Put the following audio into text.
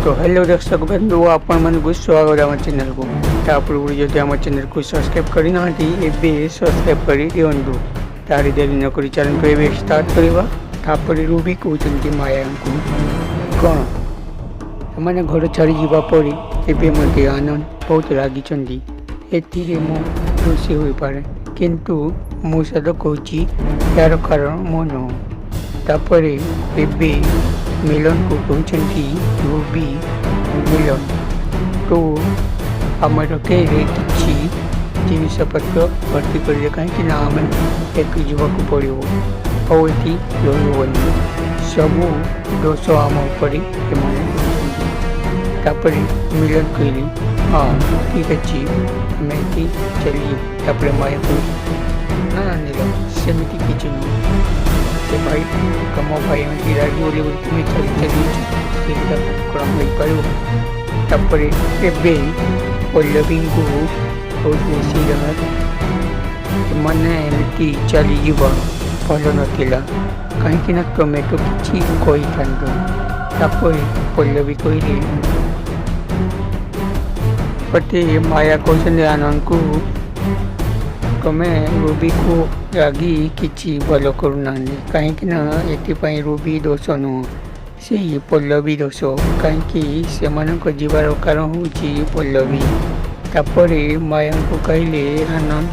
ତ ହ୍ୟାଲୋ ଦର୍ଶକ ବନ୍ଧୁ, ଆପଣମାନଙ୍କୁ ସ୍ୱାଗତ ଆମ ଚ୍ୟାନେଲକୁ। ତା ପୂର୍ବରୁ ଯଦି ଆମ ଚ୍ୟାନେଲକୁ ସବସ୍କ୍ରାଇବ୍ କରିନାହାନ୍ତି, ଏବେ ସବସ୍କ୍ରାଇବ୍ କରି ଦିଅନ୍ତୁ। ତାହେଲେ ଡେରି ନକରି ଚାଲନ୍ତୁ, ଏବେ ଷ୍ଟାର୍ଟ କରିବା। ତାପରେ ରୁବି କହୁଛନ୍ତି ମାୟାଙ୍କୁ, କ'ଣ ସେମାନେ ଘର ଛାଡ଼ିଯିବା ପରେ ଏବେ ମୋତେ ଆନନ୍ଦ ବହୁତ ରାଗିଛନ୍ତି। ଏଥିରେ ମୁଁ ଦୋଷୀ ହୋଇପାରେ, କିନ୍ତୁ ମୁଁ ସତ କହୁଛି, ଏହାର କାରଣ ମୁଁ ନୁହଁ। ତାପରେ ଏବେ ମିଲନକୁ କହୁଛନ୍ତି ରୁବି, ମିଲନ, ତୁ ଆମର କେରେ କିଛି ଜିନିଷପତ୍ର ଭର୍ତ୍ତି କରିଦେ, କାହିଁକି ନା ଆମେ ଏଠୁ ଯିବାକୁ ପଡ଼ିବ ଆଉ ଏଠି ରହିବନି। ସବୁ ଦୋଷ ଆମ ଉପରେ ଏମାନେ ଦେଉଛନ୍ତି। ତାପରେ ମିଲନ କହିଲି, ହଁ, ଠିକ୍ ଅଛି, ଆମେ ଏଠି ଚାଲିଯିବୁ। ତାପରେ ମାୟା କହିଲି, ନା ନୀଳ, ସେମିତି କିଛି ନୁହଁ। ସେ ଭାଇ, ତମ ଭାଇ ଏମିତି ରାଗିଗଲେ ବୋଲି ତୁମେ ଚାଲି ଚାଲିଯାଉଛ, ସେଇଟା କ'ଣ ହୋଇପାରିବ? ତାପରେ ଏବେ ପଲ୍ଲବୀଙ୍କୁ କହୁଥିଲେ ଶ୍ରୀରାମ, ଏମାନେ ଏମିତି ଚାଲିଯିବା ଭଲ ନଥିଲା, କାହିଁକି ନା ତୁମେ ତ କିଛି କହିଥାନ୍ତ। ତାପରେ ପଲ୍ଲବୀ କହିଲେ ପତି ମାୟା କହୁଛନ୍ତି ଆନନ୍ଦକୁ, ତୁମେ ରୁବିକୁ ରାଗି କିଛି ଭଲ କରୁନାହାନ୍ତି, କାହିଁକି ନା ଏଥିପାଇଁ ରୁବି ଦୋଷ ନୁହଁ, ସେଇ ପଲ୍ଲବୀ ଦୋଷ, କାହିଁକି ସେମାନଙ୍କ ଯିବାର କାରଣ ହେଉଛି ପଲ୍ଲବୀ। ତାପରେ ମାୟାଙ୍କୁ କହିଲେ ଆନନ୍ଦ